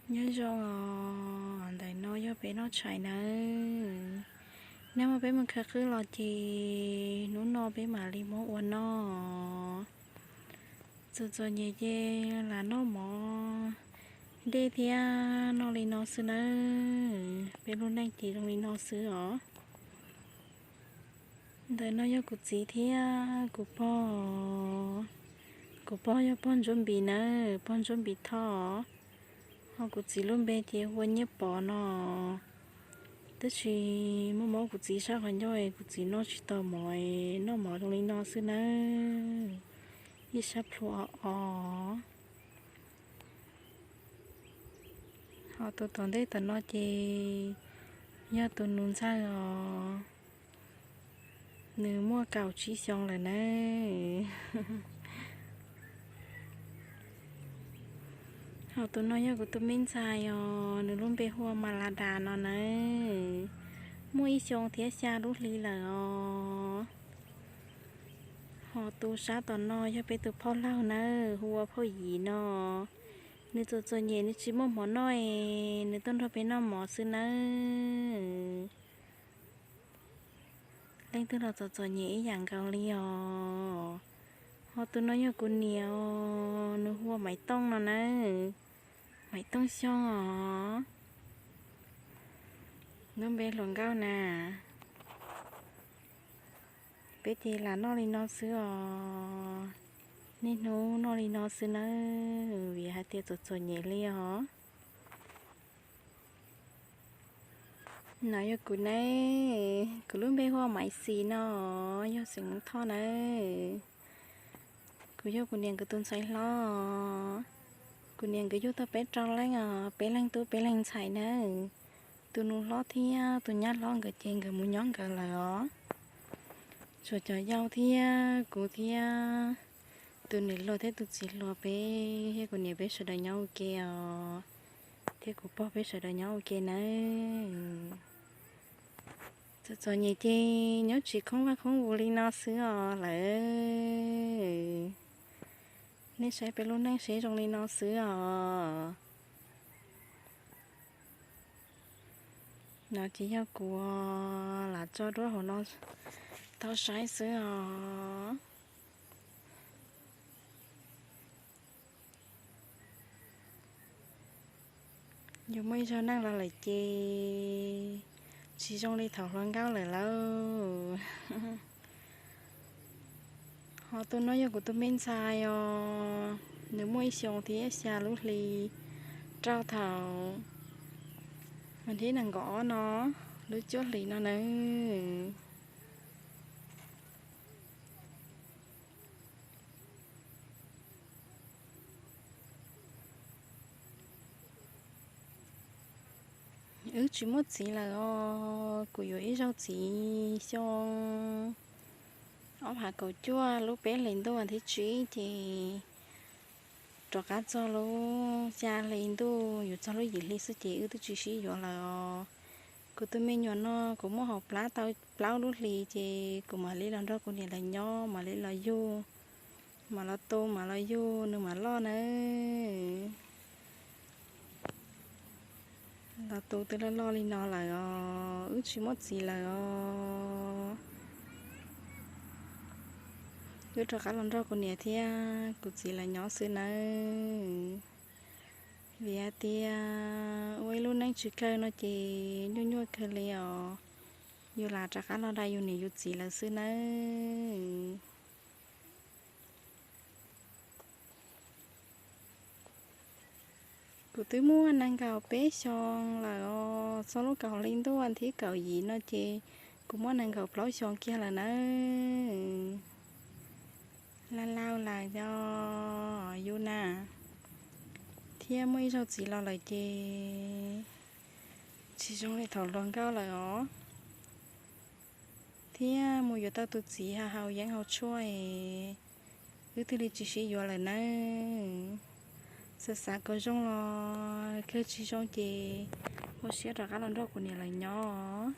Nyob zoo os, ntawm no yog peb noj tshais nawb. Nag hmo peb mus khaws qwj los ces hnub no peb mam li muab ua noj. Txom txom nyem ces lam noj mov dej thiab noj li no xwb nawb. Peb lub neej ces zoo li no xwb os. Ntawm no yog kuv txiv thiab kuv pog. Kuv pog yog pog Ntsuab Npis nawb, pog Ntsuab Npis Thoj. Ho kuv txiv lub npe ces hu ua Nyiaj Pov no. Tab sis muaj mob kuv txiv sab qhov ncauj es kuv txiv noj tsis tau mov, noj mov zoo li no xwb nawb. Ib sab plhu o o. Ho tus tom ntej tom no ces yog tus nus ntxawg os. Nws muaj kaum tsib xyoo lawm nawb. Ho tus no yog kuv tus me ntxhais os, nws lub npe hu ua Mas Las Das no nawb. Muaj ib xyoo thiab xya lub hli lawm os. Ho tus sab tom no yog peb tus phauj laug nawb, hu ua Phauj Yim no. Nws txom txom nyem nws tsis muaj mov noj es nws tuaj nrog peb noj mov xwb nawb. Leej twg los txom txom nyem ib yam nkaus li os. Ho tus no yog kuv niam os, nws hu ua Maiv Tooj no nawb. Maiv Tooj Xyooj os. Lub npe hluas nkauj na. Peb ces lam noj li no xwb os. Niaj hnub noj li no xwb nawb, vim hais tias txom txom nyem li os. No yog kuv nawb, kuv lub npe hu ua Maiv Xis no, yog xeem Hmoob Thoj nawb. Kuv yog kuv niam nkawd tus ntxhais hlob. Kuv niam nkawd yug tau peb rau leej os, peb leeg tub peb leeg ntxhais nawb. Tus nus hlob thiab tus nyab hlob nkawd ces nkawd mus nyob nkawd lawm os. Tshuav cov yau thiab kuv thiab tus niam hluas thiab tus txiv hluas, peb thiab kuv niam peb sawv daws nyob ua ke os, thiab kuv pog peb sawv daws nyob ua ke nawb. Txom txom nyem ces nyob tsis khoob vaj khoob vus li no xwb os lawm. Nej saib peb lub neej seb zoo li no xwb os. No ces yog kuv lam tso duab hauv no tau saib xwb os. Yus muaj ib zaug neej los lawm ces tsis zoo li thaum hluas nkauj lawm lauj. Ho tus no yog kuv tus me ntxhais os, nws muaj ib xyoos thiab xya lub hli rau thaum vas thib nees nkaum ob no, lub cuaj hlis no nawb. Wb tsis muaj txiv lawm os, kuv yuav ib zaug txiv xyoo ob phav kaum cuaj lub peb hlis ntuj vas thib tsib ces rov qab txog lub xya hli ntuj yuav txog lub yim hli xwb ces wb twb tsis sib yuav lawm os. Kuv tus me nyuam no kuv muab hauv plab tau plaub lub hlis ces kuv mam li los nrog kuv niam lawv nyob, mam li los yug, mam los tu mam los yug nws mam loj nawb. Los tu twb loj loj li no lawm os, wb tsis muaj txiv lawm os. Wb rov qab los nrog kuv niam thiab kuv txiv lawv nyob xwb nawb. Vim hais tias ua ib lub neej tsis kawg no ces nyuaj nyuaj kawg li os. Yus lam rov qab los dai yus niam yus txiv lawv xwb nawb. Kuv twb muaj nees nkaum peb xyoo lawm os, txog lub kaum hli ntuj vas thib kaum yim no ces kuv muaj nees nkaum plaub xyoo kiag lawm nawb. Laj lauj lawm os yus na, thiab muaj ib zaug txiv los lawm ces tsis zoo li thaum hluas nkauj lawm os. Thiab mus yuav tau tus txiv haus yeeb haus tshuaj es wb thiaj li tsis sib yuav lawm nawb. Xav xav kom zoo los kawg tsis zoo ces ua siab rov qab los nrog kuv niam lawv nyob.